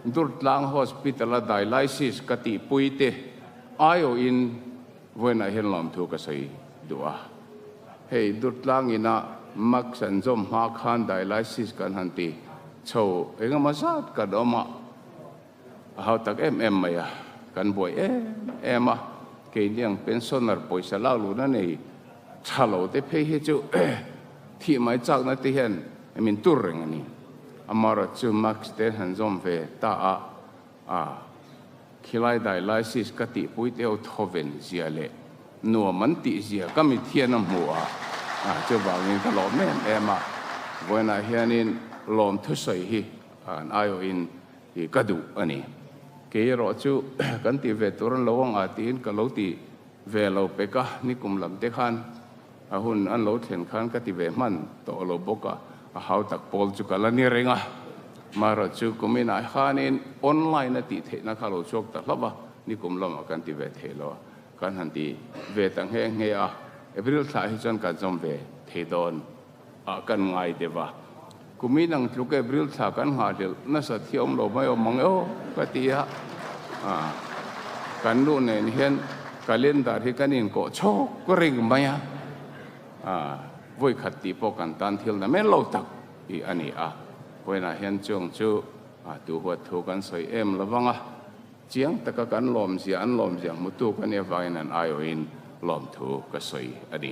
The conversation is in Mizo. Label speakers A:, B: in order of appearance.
A: Durtlang Hospital a dialysis ka tihpui te aiawhin vawiinah hian lawmthu ka sawi duh a. Hei Durtlang ina mask an zawm hma khan dialysis kan han ti chho engemaw zat kan awm a, a hau tak em em mai a, kan buai em em a, keini ang pensioner pawisa lak luhna nei tha lo te phei hi chu thih mai chakna te hian min tur reng a ni. Amaherawhchu chu mask te han zawm ve ta a, a khilai dialysis ka tihpui te ho thawven zia leh nuam an tih zia ka mit hian a hmu a, chuvangin ka lawm em em a, vawiinah hianin lawm thusawi hi an aiawhin I ka duh a ni. Kei erawh chu kan tih ve tur an lo ang a tiin ka lo ti ve lo pek a, nikum lam te khan a hun an lo thlen khan ka ti ve hman tawh lo bawk a, a hau tak pawl chu ka la ni reng a. Marawh chu kuminah khanin online a tih theihna kha lo chhuak ta hlauh a, nikum lamah kan ti ve thei lo a, kan han ti ve ta nghe nghe a, April thlah hi chuan kan zawm ve thei dawn. Ah kan ngai deuh a, kumin ang tluk April thla kan nghahhlelh nasat hi awm lo mai awm ang e aw ka ti a, kan nu nen hian calendar hi kan inkawh chhawk reng mai a, vawi khat tih pawh kan tan thil na men lo tak hi a ni a, vawiinah hian chuang chu tu huat thu kan sawi em lo vang a, chiang taka kan lawmzia an lawmzia hmutu ka nih avangin an aiawhin lawmthu ka sawi a ni.